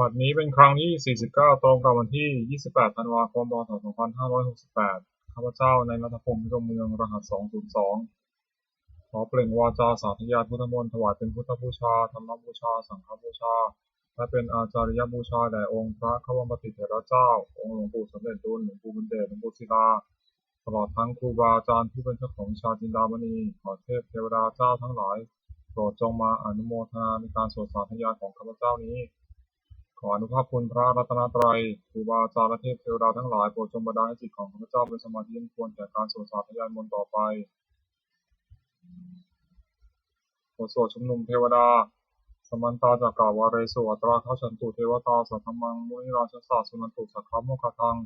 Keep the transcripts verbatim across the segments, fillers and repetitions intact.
บัดนี้เป็นครั้งที่ สี่สิบเก้า ตรงกับวันที่ ยี่สิบแปด ธันวาคม พ.ศ. สองพันห้าร้อยหกสิบแปด ข้าพเจ้า นายณัฐพงษ์ พิรมเมือง รหัส สองศูนย์สอง ขอเปล่งวาจาสาธยายพุทธมนต์ ถวายเป็นพุทธบูชา ธรรมบูชา สังฆบูชา และเป็นอาจาริยบูชาแด่องค์พระควัมปติเถระเจ้า องค์หลวงปู่สำเร็จลุน หลวงปู่บุญเดช หลวงปู่ศิลา ตลอดทั้งครูบาอาจารย์ผู้เป็นเจ้าของวิชาจินดามณี ขอเทพเทวดาเจ้าทั้งหลาย โปรดจงมาอนุโมทนาในการสวดสาธยายของข้าพเจ้านี้ ขออนุภาพคุณพระรัตนตรัย ครูบาอาจารย์และเทพเทวดาทั้งหลาย โปรดจงบันดาลให้จิตของข้าพเจ้าเป็นสมาธิอันควรแก่การสวดสาธยายมนต์ต่อไป บทสวดชุมนุมเทวดา Samantā cakkavāḷesu atrāgacchantu devatā, saddhammaṃ munirājassa suṇantu saggamokkhadaṃ.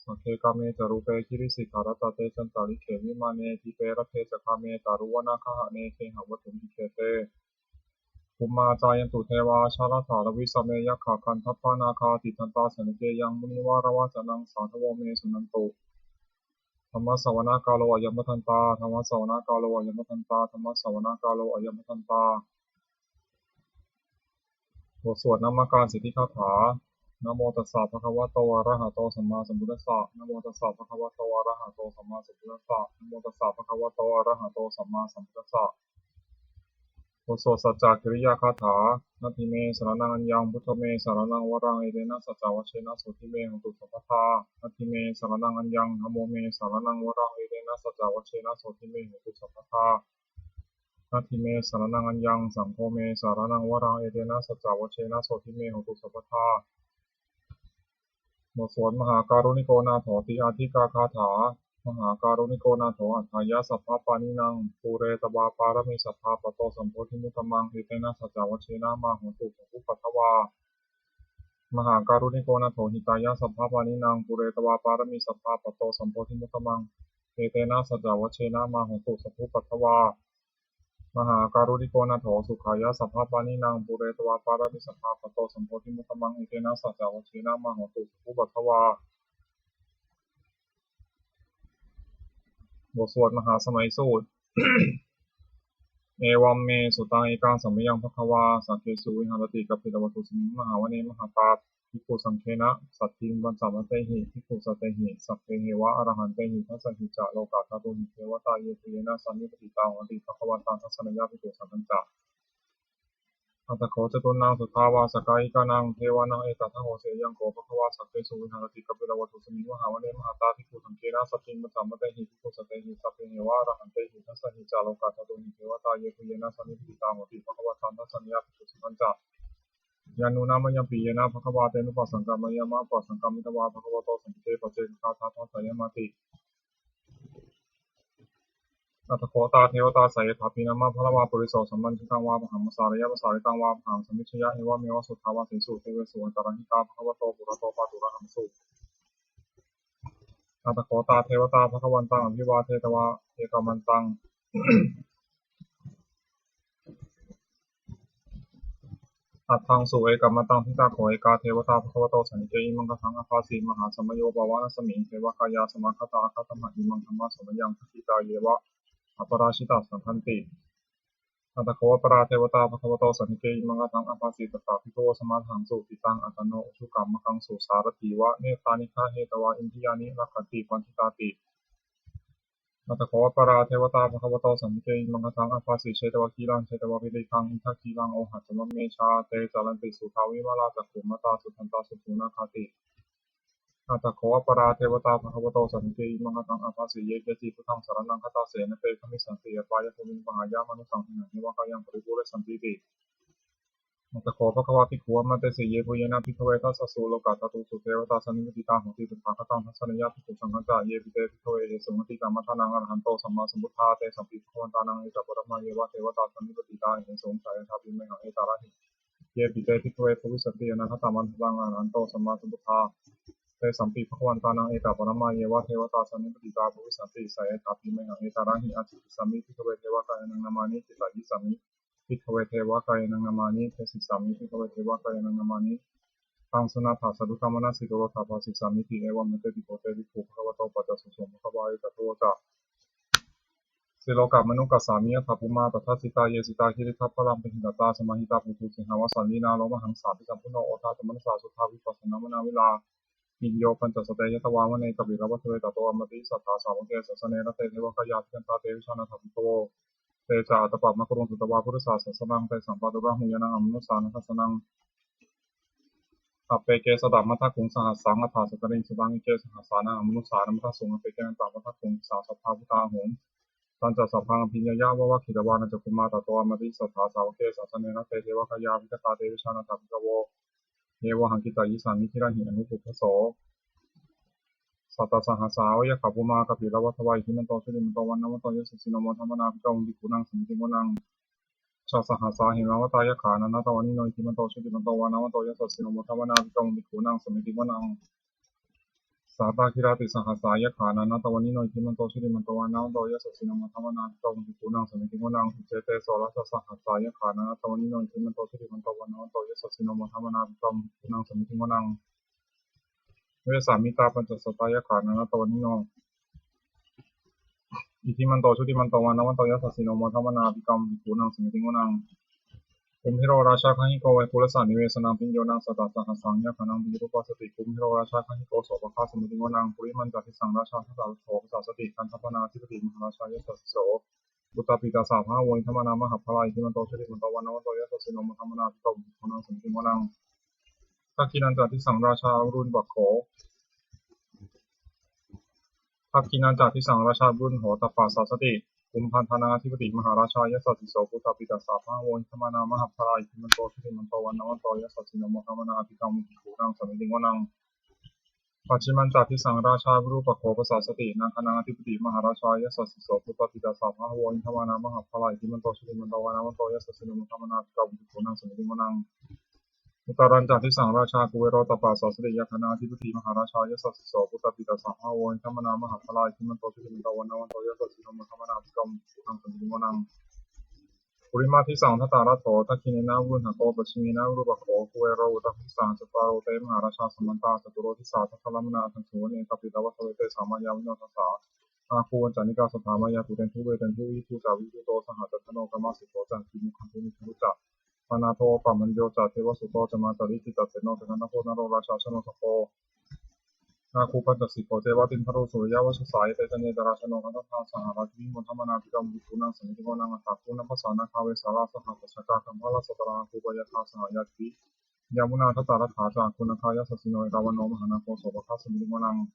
Sagge kāme ca rūpe girisikharataṭe cantalikkhe vimāne, dīpe raṭṭhe ca gāme taruvanagahane gehavatthumhi khette, bhummā cāyantu devā jalathalavisame yakkhagandhabbanāgā, tiṭṭhantā santike yaṃ munivaravacanaṃ sādhavo me suṇantu. Dhammassavanakālo ayambhadantā. Dhammassavanakālo ayambhadantā. Dhammassavanakālo ayambhadantā. บทสวดนมการสิทธิคาถา Namo tassa bhagavato arahato sammāsambuddhassa. Namo tassa bhagavato arahato sammāsambuddhassa. Namo tassa bhagavato arahato sammāsambuddhassa. บทสวดสัจจกิริยาคาถา Natthi me saraṇaṃ aññaṃ, buddho me saraṇaṃ varaṃ, etena saccavajjena sotthi me hotu sabbadā. Natthi me saraṇaṃ aññaṃ, dhammo me saraṇaṃ varaṃ, etena saccavajjena sotthi me hotu sabbadā. Natthi me saraṇaṃ aññaṃ, saṅgho me saraṇaṃ varaṃ, etena saccavajjena sotthi me hotu sabbadā. บทสวดมหาการุณิโกนาโถติอาทิกาคาถา Mahākāruṇiko nātho atthāya sabbapāṇinaṃ, pūretvā pāramī sabbā patto sambodhimuttamaṃ, etena saccavajjena mā hontu sabbupaddavā. Mahākāruṇiko nātho hitāya sabbapāṇinaṃ, pūretvā pāramī sabbā patto sambodhimuttamaṃ, etena saccavajjena mā hontu sabbupaddavā. Mahākāruṇiko nātho sukhāya sabbapāṇinaṃ, pūretvā pāramī sabbā patto sambodhimuttamaṃ, etena saccavajjena mā hontu sabbupaddavā. บทสวดมหาสมัยสูตร Evaṃ me sutaṃ. Ekaṃ samayaṃ bhagavā sakkesu viharati kapilavatthusmiṃ mahāvane mahatā bhikkhusaṅghena saddhiṃ pañcamattehi bhikkhusatehi sabbeheva arahantehi. Dasahi ca lokadhātūhi devatā yebhuyyena sannipatitā honti bhagavantaṃ dassanāya bhikkhusaṅghañca. Atha kho catunnaṃ suddhāvāsakāyikānaṃ devānaṃ etadahosi: Ayaṃ kho bhagavā sakkesu viharati kapilavatthusmiṃ mahāvane mahatā bhikkhusaṅghena saddhiṃ pañcamattehi bhikkhusatehi sabbeheva arahantehi. Dasahi ca lokadhātūhi devatā yebhuyyena sannipatitā honti bhagavantaṃ dassanāya bhikkhusaṅghañca. Yannūna mayampi yena bhagavā tenupasaṅkameyyāma, upasaṅkamitvā bhagavato santike paccekagāthā bhāseyyāmāti. Atha kho tā devatā seyyathāpi nāma balavā puriso sammiñjitaṃ vā bāhaṃ pasāreyya, pasāritaṃ vā bāhaṃ sammiñjeyya, evameva suddhāvāsesu devesu antarahitā bhagavato purato pāturahaṃsu. Atha kho tā devatā bhagavantaṃ abhivādetvā ekamantaṃ aṭṭhaṃsu. Ekamantaṃ ṭhitā kho ekā devatā bhagavato santike imaṃ gāthaṃ abhāsi: Mahāsamayo pavanasmiṃ, devakāyā samāgatā, āgatamha imaṃ dhammasamayaṃ, dakkhitāyeva aparājitasaṅghanti. Atha kho aparā devatā bhagavato santike imaṃ gāthaṃ abhāsi: Tatra bhikkhavo samādahaṃsu, cittaṃ attano ujukamakaṃsu, sārathīva nettāni gahetvā, indriyāni rakkhanti paṇḍitāti. Atha kho aparā devatā bhagavato santike imaṃ gāthaṃ abhāsi: Chetvā khīlaṃ chetvā palighaṃ, indakhīlaṃ ohaccamanejā, te caranti suddhā vimalā, cakkhumatā sudantā susunāgāti. Atha kho aparā devatā bhagavato santike imaṃ gāthaṃ abhāsi: Ye keci buddhaṃ saraṇaṃ gatāse, na te gamissanti apāyabhūmiṃ, pahāya mānusaṃ dehaṃ, devakāyaṃ paripūressantīti. Atha kho bhagavā bhikkhū āmantesi: Yebhuyyena bhikkhave dasasu lokadhātūsu devatā sannipatitā honti tathāgataṃ dassanāya bhikkhusaṅghañca. Yepi te bhikkhave ahesuṃ atītamaddhānaṃ arahanto sammāsambuddhā, tesampi bhagavantānaṃ etaparamāyeva devatā sannipatitā ahesuṃ, seyyathāpi mayhaṃ etarahi. Yepi te bhikkhave bhavissanti anāgatamaddhānaṃ arahanto sammāsambuddhā, tesampi bhagavantānaṃ etaparamāyeva devatā sannipatitā bhavissanti, seyyathāpi mayhaṃ etarahi. Ācikkhissāmi bhikkhave devakāyānaṃ nāmāni, kittayissāmi bhikkhave devakāyānaṃ nāmāni, desissāmi bhikkhave devakāyānaṃ nāmāni. Taṃ suṇātha sādhukaṃ manasikarotha bhāsissāmīti. Evaṃ bhanteti kho te bhikkhū bhagavato paccassosuṃ. Bhagavā etadavoca: Silokamanukassāmi, yattha bhummā tadassitā; ye sitā girigabbharaṃ, pahitattā samāhitā. Puthū sīhāva sallīnā, lomahaṃsābhisambhuno; odātamanasā suddhā, vippasannamanāvilā. Bhiyyo pañcasate ñatvā, vane kāpilavatthave; tato āmantayi satthā, sāvake sāsane rate. Devakāyā abhikkantā, te vijānātha bhikkhavo; te ca ātappamakaruṃ, sutvā buddhassa sāsanaṃ. Tesampāturahu ñāṇaṃ, amanussāna dassanaṃ. Appeke satamaddakkhuṃ, sahassaṃ atha sattariṃ; sataṃ eke sahassānaṃ, amanussānamaddasuṃ. Appekenantamaddakkhuṃ, disā sabbā phuṭā ahuṃ; tañca sabbaṃ abhiññāya, vavakkhitvāna cakkhumā. Tato āmantayi satthā, sāvake sāsane rate. Devakāyā abhikkantā, te vijānātha bhikkhavo; ye vohaṃ kittayissāmi, girāhi anupubbaso. Sattasahassā va yakkhā, bhummā kāpilavatthavā; iddhimanto jutimanto, vaṇṇavanto yasassino; modamānā abhikkāmuṃ, bhikkhūnaṃ samitiṃ vanaṃ. Chasahassā hemavatā, yakkhā nānattavaṇṇino; iddhimanto jutimanto, vaṇṇavanto yasassino; modamānā abhikkāmuṃ, bhikkhūnaṃ samitiṃ vanaṃ. Sātāgirā tisahassā, yakkhā nānattavaṇṇino; iddhimanto jutimanto, vaṇṇavanto yasassino; modamānā abhikkāmuṃ, bhikkhūnaṃ samitiṃ vanaṃ. Iccete soḷasasahassā, yakkhā nānattavaṇṇino; iddhimanto jutimanto, vaṇṇavanto yasassino; modamānā abhikkāmuṃ, bhikkhūnaṃ samitiṃ vanaṃ. Vessāmittā pañcasatā, yakkhā nānattavaṇṇino; iddhimanto jutimanto, vaṇṇavanto yasassino; modamānā abhikkāmuṃ, bhikkhūnaṃ samitiṃ vanaṃ. Kumbhīro rājagahiko, vepullassa nivesanaṃ; bhiyyo naṃ satasahassaṃ, yakkhānaṃ payirupāsati; kumbhīro rājagahiko, sopāga samitiṃ vanaṃ. Purimañca disaṃ rājā, dhataraṭṭho pasāsati; gandhabbānaṃ ādhipati, mahārājā yasassi so. Puttāpi tassa bahavo, indanāmā mahabbalā; iddhimanto jutimanto, vaṇṇavanto yasassino; modamānā abhikkāmuṃ, bhikkhūnaṃ samitiṃ vanaṃ. Dakkhiṇañca disaṃ rājā, virūpakkho; dakkhiṇañca disaṃ rājā, virūḷho tappasāsati; kumbhaṇḍānaṃ ādhipati, mahārājā yasassi so. Puttāpi tassa bahavo, indanāmā mahabbalā; iddhimanto jutimanto, vaṇṇavanto yasassino; modamānā abhikkāmuṃ, bhikkhūnaṃ samitiṃ vanaṃ. Pacchimañca disaṃ rājā, virūpakkho pasāsati; nāgānaṃ ādhipati, mahārājā yasassi so. Puttāpi tassa bahavo, indanāmā mahabbalā; iddhimanto jutimanto, vaṇṇavanto yasassino; modamānā abhikkāmuṃ, bhikkhūnaṃ samitiṃ vanaṃ. Uttarañca disaṃ rājā, kuvero tappasāsati; yakkhānaṃ ādhipati, mahārājā yasassi so. Puttāpi tassa bahavo, indanāmā mahabbalā; iddhimanto jutimanto, vaṇṇavanto yasassino; modamānā abhikkāmuṃ, bhikkhūnaṃ samitiṃ vanaṃ. Purimaṃ disaṃ dhataraṭṭho, dakkhiṇena virūḷhako; pacchimena virūpakkho, kuvero uttaraṃ disaṃ. Cattāro te mahārājā, samantā caturo disā; daddallamānā aṭṭhaṃsu, vane kāpilavatthave. Tesaṃ māyāvino dāsā, āgū vañcanikā saṭhā; māyā kuṭeṇḍu veṭeṇḍu, viṭū ca viṭuṭo saha; candano kāmaseṭṭho ca, kinnughaṇḍu nighaṇḍu ca; panādo opamañño ca, devasūto ca mātali. Cittaseno ca gandhabbo, naḷo rājā janosabho; āgū pañcasikho ceva, timbarū suriyavacchasā. Ete caññe ca rājāno, gandhabbā saha rājubhi; modamānā abhikkāmuṃ, bhikkhūnaṃ samitiṃ vanaṃ. Athāgū nābhasā nāgā, vesālā saha tacchakā; kambalassatarā āgū, pāyāgā saha ñātibhi. Yāmunā dhataraṭṭhā ca, āgū nāgā yasassino; erāvaṇo mahānāgo, sopāga samitiṃ vanaṃ.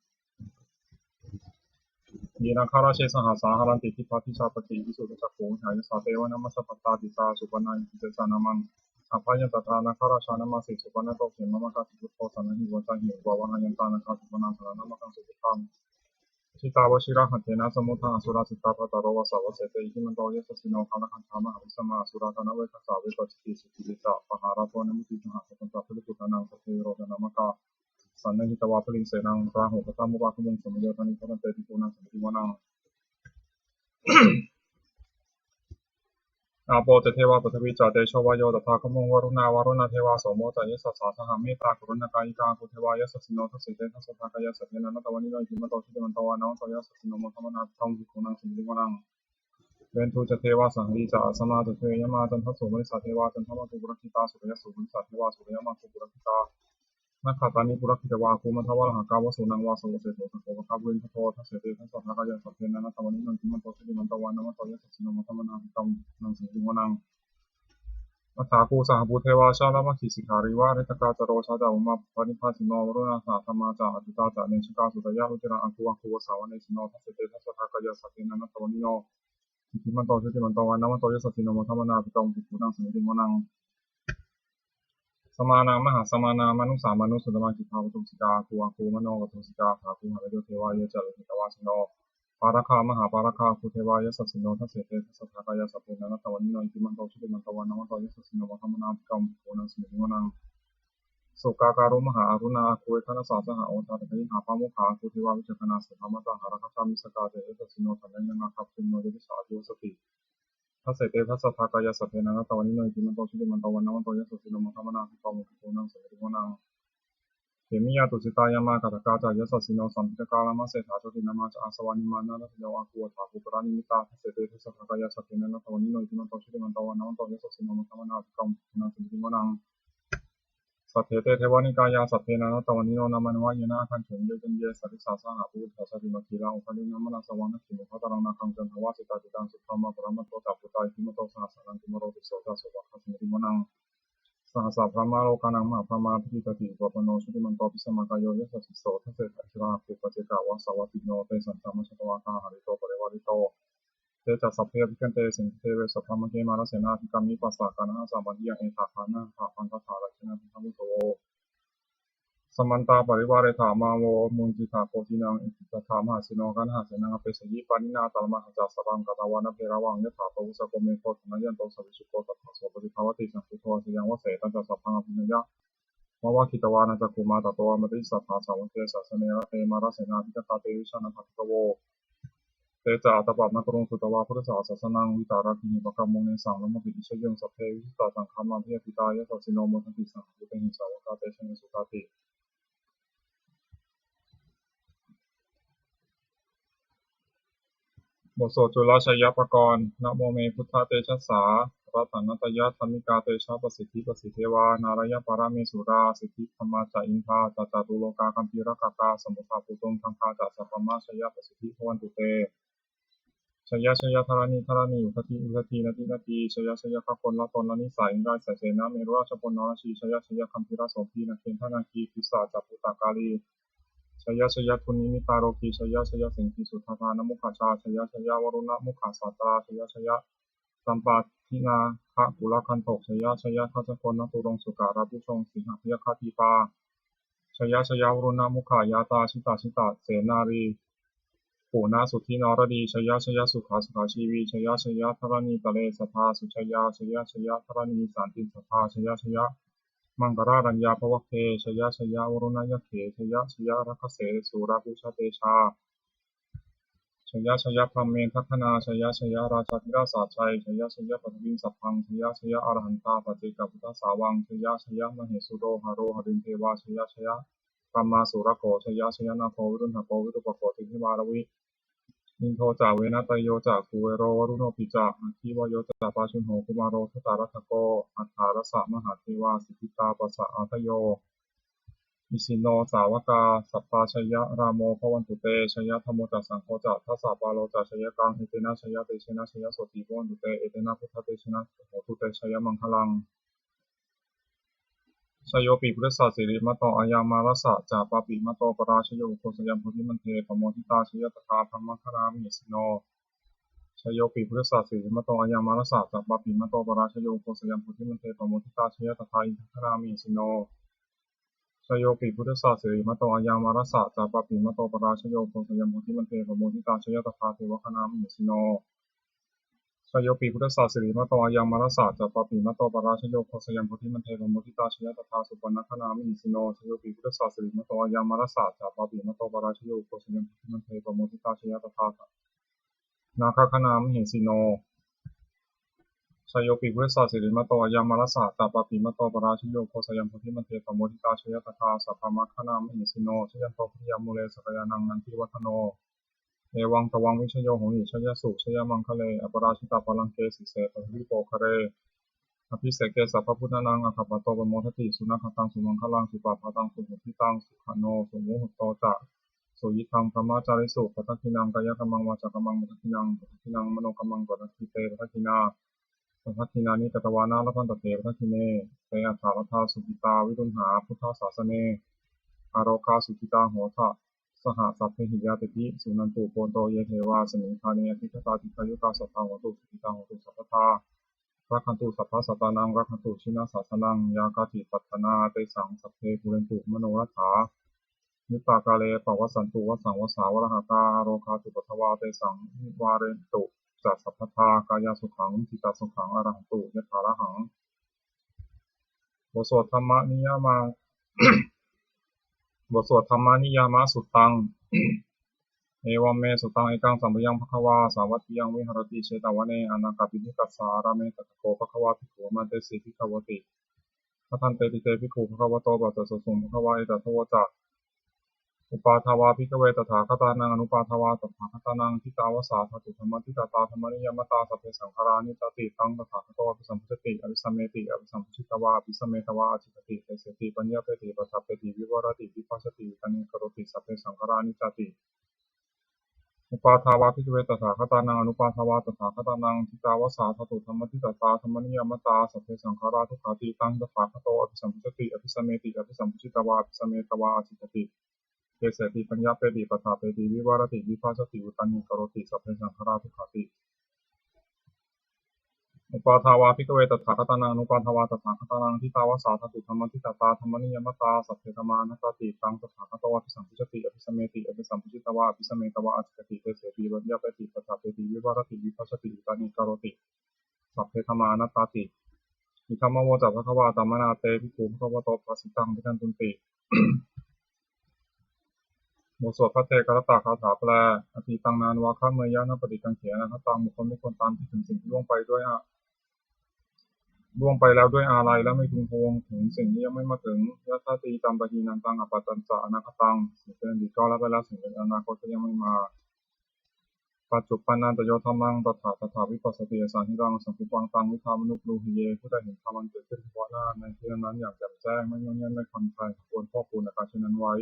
Ye nāgarāje sahasā, haranti dibbā dijā pakkhī; visuddhacakkhū vihāyasā, te vanamajjhapattā. Citrā supaṇṇā iti tesa nāmaṃ, abhayantadā nāgarājānamāsi. Supaṇṇato khemamakāsi buddho, saṇhāhi vācāhi upavhayantā; nāgā supaṇṇā saraṇamakaṃsu buddhaṃ. Jitā vajirahatthena, samuddaṃ asurā sitā. Bhātaro vāsavassete, iddhimanto yasassino; kālakañjā mahābhismā, asurā dānaveghasā. Vepacitti sucitti ca, pahārādo namucī saha; satañca baliputtānaṃ, sabbe verocanāmakā. Sannayhitvā baliṃ senaṃ, rāhubhaddamupāgamuṃ; samayodāni bhaddante, bhikkhūnaṃ samitiṃ vanaṃ. Āpo ca devā paṭhavī ca, tejo vāyo tadāgamuṃ; varuṇā vāruṇā devā, somo ca yasasā saha. Mettākaruṇākāyikā, āgū devā yasassino; dasete dasadhā kāyā, sabbe nānattavaṇṇino; iddhimanto jutimanto, vaṇṇavanto yasassino; modamānā abhikkāmuṃ, bhikkhūnaṃ samitiṃ vanaṃ. Veṇḍū ca devā sahalī ca, asamā ca duve yamā; candassūpanisā devā, candamāgū purakkhitā. Sūryāsūpanisā devā, suriyamāgū purakkhitā. Nakkhattāni purakkhitvā, āgū mandavalāhakā; vasūnaṃ vāsavo seṭṭho, sakko pāga purindado. Dasete dasadhā kāyā, sabbe nānattavaṇṇino; iddhimanto jutimanto, vaṇṇavanto yasassino; modamānā abhikkāmuṃ, bhikkhūnaṃ samitiṃ vanaṃ. Athāgū sahabhū devā, jalamaggisikhāriva; ariṭṭhakā ca rojā ca, ummāpupphanibhāsino. Varuṇā sahadhammā ca, accutā ca anejakā; sūleyyarucirā āgū, āgū vāsavanesino. Dasete dasadhā kāyā, sabbe nānattavaṇṇino; iddhimanto jutimanto, vaṇṇavanto yasassino; modamānā abhikkāmuṃ, bhikkhūnaṃ samitiṃ vanaṃ. Samānā mahāsamānā, mānusā mānusuttamā; khiḍḍāpadūsikā āgū, āgū manopadūsikā. Athāgū harayo devā, ye ca lohitavāsino; pāragā mahāpāragā, āgū devā yasassino. Dasete dasadhā kāyā, sabbe nānattavaṇṇino; iddhimanto jutimanto, vaṇṇavanto yasassino; modamānā abhikkāmuṃ, bhikkhūnaṃ samitiṃ vanaṃ. Sukkā karumhā aruṇā, āgū veghanasā saha; odātagayhā pāmokkhā, āgū devā vicakkhaṇā. Sadāmattā hāragajā, missakā ca yasassino; thanayaṃ nāgā, pajjunno ca disā abhivassati. Dasete dasadhā kāyā, sabbe nānattavaṇṇino; iddhimanto jutimanto, vaṇṇavanto yasassino; modamānā abhikkāmuṃ, bhikkhūnaṃ samitiṃ vanaṃ. Khemiyā tusitā yāmā kaṭṭhakā ca yasassino, lambitakā lāmaseṭṭhā jotināmā ca āsavā, nimmānaratino āgū athāgū kalanīmitā. Dasete dasadhā kāyā sabbe nānattavaṇṇino, iddhimanto jutimanto vaṇṇavanto yasassino, modamānā abhikkāmuṃ bhikkhūnaṃ samitiṃ vanaṃ. Saṭṭhete devanikāyā sabbe nānattavaṇṇino, nāmanvayena āgañchuṃ ye caññe sadisā saha. Pavutthajātimakkhīlaṃ oghatiṇṇaṃ manassaṃ vaṇṇakkhemupaṭṭhānaṃ, nāgaṃ candaṃva asitātitaṃ. Subrahmā paramatto ca puttā iddhimato saha, sanaṅkumāro tisso ca sopāga samitiṃ vanaṃ. Sahassabrahmalokānaṃ mahābrahmābhitiṭṭhati, upapanno jutimanto bhismākāyo yasassi so. Dasettha issarā āgū paccekavasavattino, tesañca majjhato āgā hārito parivārito. Te ca sabbe abhikkante sinde deve sabrahmake, mārasenā abhikkāmi passa kaṇhassa mandiyaṃ. Etha gaṇhatha bandhatha rāgena bandhamatthu vo. Samantā parivāretha mā vo muñcittha koci naṃ. Iti tattha mahāseno kaṇhasenaṃ apesayi, pāṇinā talamāhacca saraṃ katvāna bheravaṃ. Yathā pāvussako megho thanayanto savijjuko, tadā so paccudāvatti saṅkuddho asayaṃvase. Tañca sabbaṃ abhiññāya vavakkhitvāna cakkhumā, tato āmantayi satthā sāvake sāsane rate. Mārasenā abhikkantā te vijānātha bhikkhavo, te ca ātappamakaruṃ sutvā buddhassa sāsanaṃ. Vītarāgehi pakkāmuṃ nesaṃ lomampi iñjayuṃ. Sabbe vijitasaṅgāmā bhayātītā yasassino, modanti saha bhūtehi sāvakā te janesutāti. บทสวดจุลชัยปกรณ์ Namo me buddhatejassā, ratanattayadhammikā, tejapasiddhi pasīdevā, nārāyaparamesurā, siddhibrahmā ca indā ca catulokā gambhīrakkhakā, samuddā bhūtuṃ gaṅgā ca sabrahmā, jayapasiddhi bhavantu te. Jaya jaya dharaṇi dharaṇī, udadhi udadhī, nadi nadī, jaya jaya gaganalatannisā, indrayasena merurājabala narajī, jaya jaya gambhīrasombhī, nāgendanāgī, pisāca bhūtakālī, jaya jaya dunnimittarogī, jaya jaya siṅgī sudaṭṭhannamukhajā, jaya jaya varuṇamukhasātrā, jaya jaya campādināgakulagantho, jaya jaya gajagonnaturaṅga sukarabhujaṅga sīhabyagghadīpā, jaya jaya varuṇamukhayātrā, jita jita senārī punasuddhi naradī, jaya jaya sukhā sukhā jīvī, jaya jaya dharaṇītale sadā sujayā, jaya jaya dharaṇī santin sadā, jaya jaya maṅkararaññā bhavagge, jaya jaya varuṇayakkhe, jaya jaya rakkhase surabhujatejā, jaya jaya brahmmendagaṇā, jaya jaya rājādhirāja sājjaya, jaya jaya paṭhaviṃ sabbaṃ, jaya jaya arahantā paccekabuddhasāvaṃ, jaya jaya mahesuro haro harindevā, jaya jaya brahmā surakkho, jaya jaya nāgo viruḷhako virūpakkho candimā ravi, indo ca venateyyo ca kuvero varuṇopi ca, aggi vāyo ca pājuṇho kumāro dhataraṭṭhako, aṭṭhārasa mahādevā siddhitāpasa-ādayo, isino sāvakā sabbā jaya rāmo bhavantu te. Jaya dhammo ca saṅgho ca dasapālo ca jayakaṃ, etena jayatejena jayasotthī bhavantu te. Etena buddhatejena hotu te jayamaṅgalaṃ. Jayopi buddhassa sirimato ayaṃ, mārassa ca pāpimato parājayo, ugghosayaṃ bodhimaṇḍe pamoditā, jaya tadā brahmagaṇā mahesino. Jayopi buddhassa sirimato ayaṃ, mārassa ca pāpimato parājayo, ugghosayaṃ bodhimaṇḍe pamoditā, jaya tadā indagaṇā mahesino. Jayopi buddhassa sirimato ayaṃ, mārassa ca pāpimato parājayo, ugghosayaṃ bodhimaṇḍe pamoditā, jaya tadā devagaṇā mahesino. Jayopi buddhassa sirimato ayaṃ, mārassa ca pāpimato parājayo, ugghosayaṃ bodhimaṇḍe pamoditā, jaya tadā supaṇṇagaṇā mahesino. Jayopi buddhassa sirimato ayaṃ, mārassa ca pāpimato parājayo, ugghosayaṃ bodhimaṇḍe pamoditā, jaya tadā nāgagaṇā mahesino. Jayopi buddhassa sirimato ayaṃ, mārassa ca pāpimato parājayo, ugghosayaṃ bodhimaṇḍe pamoditā, jaya tadā sabrahmagaṇā mahesino. Jayanto bodhiyā mūle sakyānaṃ nandivaḍḍhano, evaṃ tvaṃ vijayo hohi jayassu jayamaṅgale, aparājitapallaṅke sīse paṭhavipokkhare, abhiseke sabbabuddhānaṃ aggappatto pamodati. Sunakkhattaṃ sumaṅgalaṃ supabhātaṃ suhuṭṭhitaṃ, sukhaṇo sumuhutto ca suyiṭṭhaṃ brahmacārisu, padakkhiṇaṃ kāyakammaṃ vācākammaṃ padakkhiṇaṃ, padakkhiṇaṃ manokammaṃ paṇidhī te padakkhiṇā, padakkhiṇāni katvāna labhantatthe padakkhiṇe. Te atthaladdhā sukhitā viruḷhā buddhasāsane, arogā sukhitā hotha saha sabbehi ñātibhi. Suṇantu bhonto ye devā asmiṃ ṭhāne adhigatā, dīghāyukā sadā hontu, sukhitā hontu sabbadā, rakkhantu sabbasattānaṃ, rakkhantu jinasāsanaṃ. Yā kāci patthanā tesaṃ sabbe pūrentu manorathā, yuttakāle pavassantu vassaṃ vassā valāhakā, arogā cupaddavā tesaṃ nivārentu ca sabbadā, kāyāsukhaṃ cittisukhaṃ arahantu yathārahaṃ. บทสวดธรรมนิยาม บทสวดธรรมนิยามสุตตัง Evaṃ me sutaṃ. Ekaṃ samayaṃ bhagavā sāvatthiyaṃ viharati jetavane anāthapiṇḍikassa ārāme. Tatra kho bhagavā bhikkhū āmantesi bhikkhavoti. Bhadanteti te bhikkhū bhagavato paccassosuṃ. Bhagavā etadavoca. Uppādā vā bhikkhave tathāgatānaṃ anuppādā vā tathāgatānaṃ, ṭhitāva sā dhātu dhammaṭṭhitatā dhammaniyāmatā, sabbe saṅkhārā aniccāti. Taṃ tathāgato abhisambujjhati abhisameti, abhisambujjhitvā abhisametvā ācikkhati deseti paññapeti paṭṭhapeti vivarati vibhajati vittaṃ karoti, sabbe saṅkhārā aniccāti. Uppādā vā bhikkhave tathāgatānaṃ anuppādā vā tathāgatānaṃ, ṭhitāva sā dhātu dhammaṭṭhitatā dhammaniyāmatā, sabbe saṅkhārā dukkhāti. Taṃ tathāgato abhisambujjhati abhisameti, abhisambujjhitvā abhisametvā ācikkhati deseti paññapeti paṭṭhapeti vivarati vibhajati vittaṃ karoti, sabbe saṅkhārā dukkhāti. Uppādā vā bhikkhave tathāgatānaṃ anuppādā vā tathāgatānaṃ, ṭhitāva sā dhātu dhammaṭṭhitatā dhammaniyāmatā, sabbe dhammā anattāti. Taṃ tathāgato abhisambujjhati abhisameti, abhisambujjhitvā abhisametvā ācikkhati deseti paññapeti paṭṭhapeti vivarati vibhajati vittaṃ karoti, sabbe dhammā anattāti. Idamavoca bhagavā. Attamanā te bhikkhū bhagavato bhāsitaṃ abhiṇantunti. บทสวดภัทเทกรัตตคาถาแปล Atītaṃ nānvāgameyya, nappaṭikaṅkhe anāgataṃ. บุคคลไม่ควรตามคิดถึงสิ่งที่ล่วงไปด้วยอา- ล่วงไปแล้วด้วยอาลัย และไม่พึงพะวงถึงสิ่งที่ยังไม่มาถึง Yadatītampahīnantaṃ, appattañca anāgataṃ. สิ่งเป็นอดีตก็ละไปแล้ว สิ่งเป็นอนาคตก็ยังไม่มา Paccuppannañca yo dhammaṃ, tattha tattha vipassati, asaṃhiraṃ asaṅkuppaṃ, taṃ viddhā manubrūhaye. ผู้ใดเห็นธรรมอันเกิดขึ้นเฉพาะหน้า ในที่นั้นๆ อย่างแจ่มแจ้ง ไม่ง่อนแง่น ไม่คลอนแคลน ควรพอกพูนอาการเช่นนั้นไว้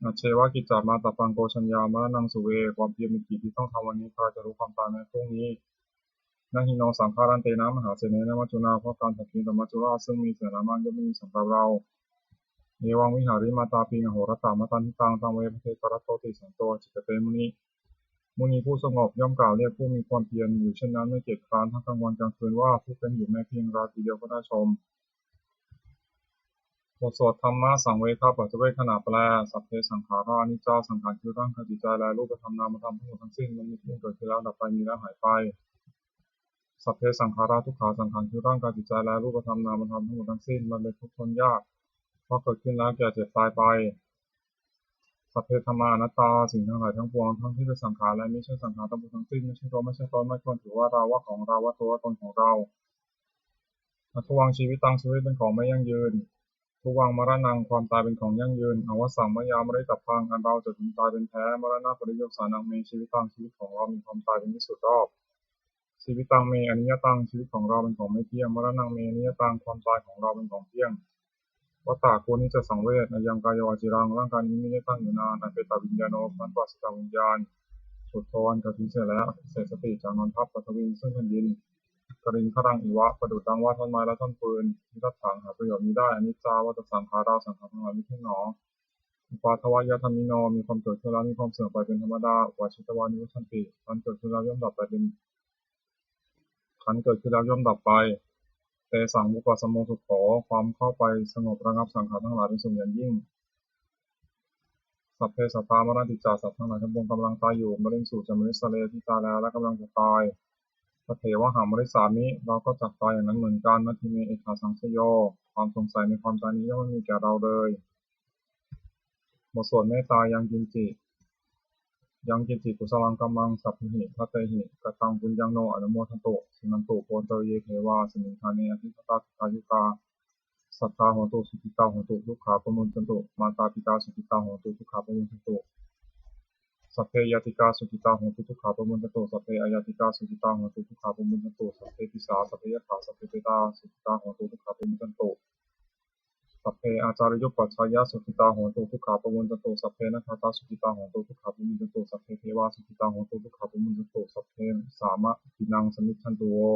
Ajjeva kiccamātappaṃ, ko jaññā maraṇaṃ suve. ความเพียรเป็นกิจที่ต้องทำวันนี้ ใครจะรู้ความตายแม้พรุ่งนี้ Na hi no saṅgarantena, mahāsenena maccunā. เพราะการผัดเพี้ยนต่อมัจจุราชซึ่งมีเสนามาก ย่อมไม่มีสำหรับเรา Evaṃ vihārimātāpiṃ, ahorattamatanditaṃ, taṃ ve bhaddekarattoti, santo ācikkhate muni. มุนีผู้สงบย่อมกล่าวเรียกผู้มีความเพียรอยู่เช่นนั้น ไม่เกียจคร้านทั้งกลางวันกลางคืนว่า ผู้เป็นอยู่แม้เพียงราตรีเดียวก็น่าชม บทสวดธัมมสังเวคปัจจเวกขณะแปล Sabbe saṅkhārā aniccā. สังขารคือร่างกายจิตใจและรูปธรรมนามธรรมทั้งหมดทั้งสิ้น มันมีขึ้นเกิดขึ้นแล้วดับไป มีแล้วหายไป Sabbe saṅkhārā dukkhā. สังขารคือร่างกายจิตใจและรูปธรรมนามธรรมทั้งหมดทั้งสิ้น มันเป็นทุกข์ทนยาก เพราะเกิดขึ้นแล้วแก่เจ็บตายไป Sabbe dhammā anattā. สิ่งทั้งหลายทั้งปวง ทั้งที่เป็นสังขารและมิใช่สังขารทั้งปวงทั้งสิ้น ไม่ใช่ตัวไม่ใช่ตน ไม่ควรถือว่าเราว่าของเรา ว่าตัวว่าตนของเรา Addhuvaṃ jīvitaṃ. ชีวิตเป็นของไม่ยั่งยืน Dhuvaṃ maraṇaṃ. ความตายเป็นของยั่งยืน Avassaṃ mayā maritabbaṃ. อันเราจะพึงตายเป็นแท้ Maraṇapariyosānaṃ me jīvitaṃ. ชีวิตของเรามีความตายเป็นที่สุดรอบ Jīvitaṃ me aniyataṃ. ชีวิตของเราเป็นของไม่เที่ยง Maraṇaṃ me niyataṃ. ความตายของเราเป็นของเที่ยง Vata ควรที่จะสังเวช Ayaṃ kāyo aciraṃ. ร่างกายนี้มิได้ตั้งอยู่นาน Apetaviññāṇo. ครั้นปราศจากวิญญาณ Chuḍḍho. อันเขาทิ้งเสียแล้ว Avasesati. จักนอนทับ Paṭhaviṃ. ซึ่งแผ่นดิน Kaliṅgaraṃ iva. ประดุจดังว่าท่อนไม้และท่อนฟืน Nidatthaṃ. หาประโยชน์มิได้ Aniccā vata saṅkhārā. สังขารทั้งหลายไม่เที่ยงหนอ Uppādavayadhammino. มีความเกิดขึ้นแล้วมีความเสื่อมไปเป็นธรรมดา Uppajjitvā nirujjhanti. ครั้นเกิดขึ้นแล้วย่อมดับไปเป็น ครั้นเกิดขึ้นแล้วย่อมดับไป Tesaṃ vūpasamo sukho. ความเข้าไปสงบระงับสังขารทั้งหลายเป็นสุขอย่างยิ่ง Sabbe sattā maranti ca. สัตว์ทั้งหลายทั้งปวงกำลังตายอยู่ Mariṃsu ca marissare. ที่ตายแล้วและกำลังจะตาย Tathevāhaṃ marissāmi. เราก็จักตายอย่างนั้นเหมือนกัน Natthi me ettha saṃsayo. ความสงสัยในความตายนี้ย่อมไม่มีแก่เราเลย บทสวดเมตตา Yaṃ kiñci. Yaṃ kiñci kusalaṃ kammaṃ sabbehi katehi kataṃ puññaṃ no anumodantu. Suṇantu bhonto ye devā asmiṃ ṭhāne adhigatā dīghāyukā. Sadā hontu sukhitā hontu dukkhā pamuñcantu. Mātā pitā sukhitā hontu dukkhā pamuñcantu. Sabbe ñātikā sukhitā hontu dukkhā pamuñcantu. Sabbe aññātikā sukhitā hontu dukkhā pamuñcantu. Sabbe pisā sabbe yakkha sabbe petā sukhitā hontu dukkhā pamuñcantu. Sabbe ācariyupajjhāyā sukhitā hontu dukkhā pamuñcantu. Sabbe nakkhattā sukhitā hontu dukkhā pamuñcantu. Sabbe devā sukhitā hontu dukkhā pamuñcantu. Sabbe sāmaggīnaṃ samijjhantu vo.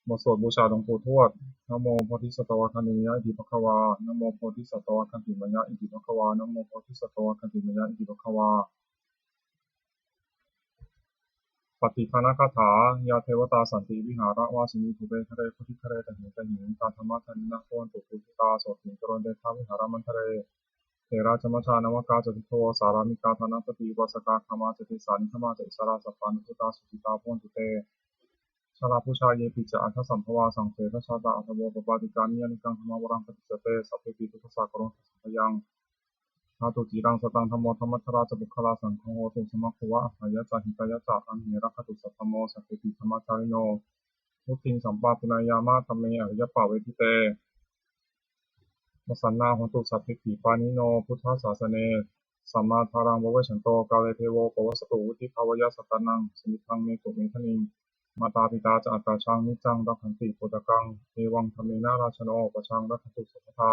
บทสวดบูชาหลวงปู่ทวด Namo bodhisattāya khantimāya iti bhagavā. Namo bodhisattāya khantimāya iti bhagavā. Namo bodhisattāya khantimāya iti bhagavā. Pattidānagāthā. Yā devatā santi vihāravāsinī, thūpe ghare bodhighare tahiṃ tahiṃ, tā dhammadānena bhavantu pūjitā, sotthiṃ karontedha vihāramaṇḍale. Therā ca majjhā navakā ca bhikkhavo, sārāmikā dānapatī upāsakā, gāmā ca desā nigamā ca issarā, sappāṇabhūtā sukhitā bhavantu te. Jalābujā yepi ca aṇḍasambhavā, saṃsedajātā athavopapātikā, niyyānikaṃ dhammavaraṃ paṭicca te, sabbepi dukkhassa karontu saṅkhayaṃ. Ṭhātu ciraṃ sataṃ dhammo, dhammaddharā ca puggalā, saṅgho hotu samaggo va, atthāya ca hitāya ca. Amhe rakkhatu saddhammo, sabbepi dhammacārino. vuḍḍhiṃ sampāpuṇeyyāma dhamme ariyappavedite. Pasannā hontu sabbepi pāṇino buddhasāsane. Sammā dhāraṃ pavecchanto kāle devo pavassatu, vuḍḍhibhāvāya sattānaṃ samiddhaṃ netu medaniṃ. Mātā pitā ca atrajaṃ niccaṃ rakkhanti puttakaṃ, evaṃ dhammena rājāno pajaṃ rakkhantu sabbadā.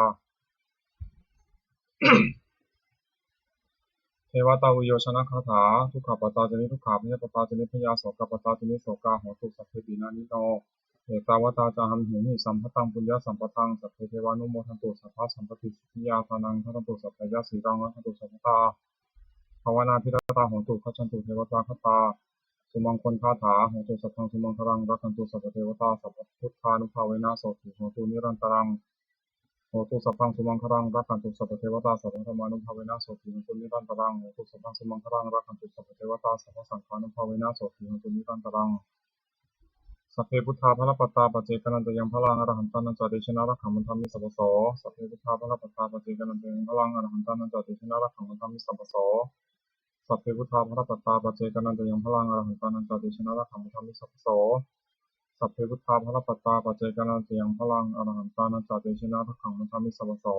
Devatāuyyojanagāthā. Dukkhappattā ca niddukkhā, bhayappattā ca nibbhayā, sokappattā ca nissokā, hontu sabbepi pāṇino. Ettāvatā ca amhehi sambhataṃ puññasampadaṃ, sabbe devānumodantu sabbasampattisiddhiyā. Dānaṃ dadantu saddhāya, sīlaṃ rakkhantu sabbadā, bhāvanābhiratā hontu, gacchantu devatāgatā. Sumaṅgalagāthā. Hotu sabbaṃ sumaṅgalaṃ, rakkhantu sabbadevatā, sabbabuddhānubhāvena sotthī hontu nirantaraṃ. Hotu sabbaṃ sumaṅgalaṃ, rakkhantu sabbadevatā, sabbadhammānubhāvena sotthī hontu nirantaraṃ. Hotu sabbaṃ sumaṅgalaṃ, rakkhantu sabbadevatā, sabbasaṅghānubhāvena sotthī hontu nirantaraṃ. Sabbe buddhā balappattā paccekānañca yaṃ balaṃ, arahantānañca tejena rakkhaṃ bandhāmi sabbaso. Sabbe buddhā balappattā paccekānañca yaṃ balaṃ, arahantānañca tejena rakkhaṃ bandhāmi sabbaso. Sabbe buddhā balappattā paccekānañca yaṃ balaṃ, arahantānañca tejena rakkhaṃ bandhāmi sabbaso. Sabbe buddhā balappattā paccekānañca yaṃ balaṃ, arahantānañca tejena rakkhaṃ bandhāmi sabbaso.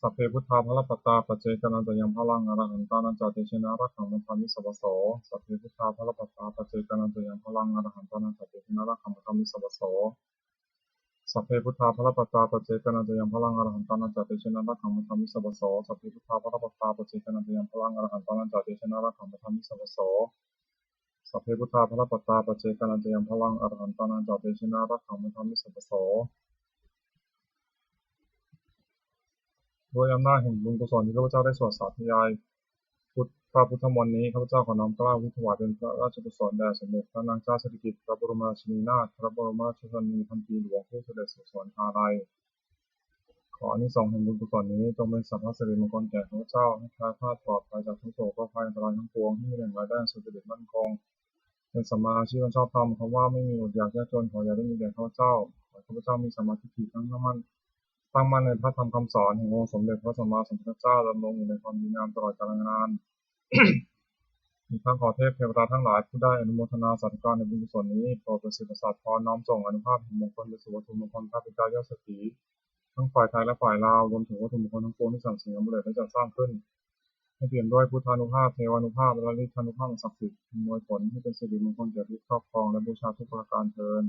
Sabbe buddhā balappattā paccekānañca yaṃ balaṃ, arahantānañca tejena rakkhaṃ bandhāmi sabbaso. Sabbe buddhā balappattā paccekānañca yaṃ balaṃ, arahantānañca tejena rakkhaṃ bandhāmi sabbaso. Sabbe buddhā balappattā paccekānañca yaṃ balaṃ, arahantānañca tejena rakkhaṃ bandhāmi sabbaso. Sabbe buddhā balappattā paccekānañca yaṃ balaṃ, arahantānañca tejena rakkhaṃ bandhāmi sabbaso. Sabbe buddhā balappattā paccekānañca yaṃ balaṃ, arahantānañca tejena rakkhaṃ bandhāmi sabbaso. ด้วยอำนาจแห่งบุญกุศลที่ข้าพเจ้าได้สวดสาธยายพุทธพระพุทธมนต์นี้ ข้าพเจ้าขอน้อมเกล้าอุทิศถวายเป็นพระราชกุศลแด่สมเด็จพระนางเจ้าสิริกิติ์ พระบรมราชินีนาถ พระบรมราชชนนีพันปีหลวง ผู้เสด็จสู่สวรรคาลัย ขออานิสงส์แห่งบุญกุศลนี้จงเป็นสัพพสิริมงคลแก่ข้าพเจ้า ให้แคล้วคลาดปลอดภัยจากทุกข์โศกโรคภัยอันตรายทั้งปวง ให้มีแหล่งรายได้อันสุจริตมั่นคง เป็นสัมมาอาชีพอันชอบธรรม คำว่าไม่มีอดอยากยากจน ขออย่าได้มีแก่ข้าพเจ้า ขอให้ข้าพเจ้ามีสัมมาทิฏฐิตั้งมั่น ตั้งมั่นในพระธรรมคำสอนแห่งองค์สมเด็จพระสัมมาสัมพุทธเจ้า ดำรงอยู่ในความดีงามตลอดกาลนาน อีกทั้งขอเทพเทวดาทั้งหลายผู้ได้อนุโมทนาสาธุการในบุญกุศลนี้ โปรดประสิทธิ์ประสาทพร น้อมส่งอานุภาพแห่งมงคลไปสู่วัตถุมงคลพระปิดตายอดเศรษฐี ทั้งฝ่ายไทยและฝ่ายลาว รวมถึงวัตถุมงคลทั้งปวงที่สั่งสิ่งอำเร็จและจัดสร้างขึ้น ให้เปี่ยมด้วยพุทธานุภาพ เทวานุภาพ และฤทธานุภาพอันศักดิ์สิทธิ์ อำนวยผลให้เป็นสิริมงคลแก่ผู้ครอบครองและบูชาทุกประการเทอญ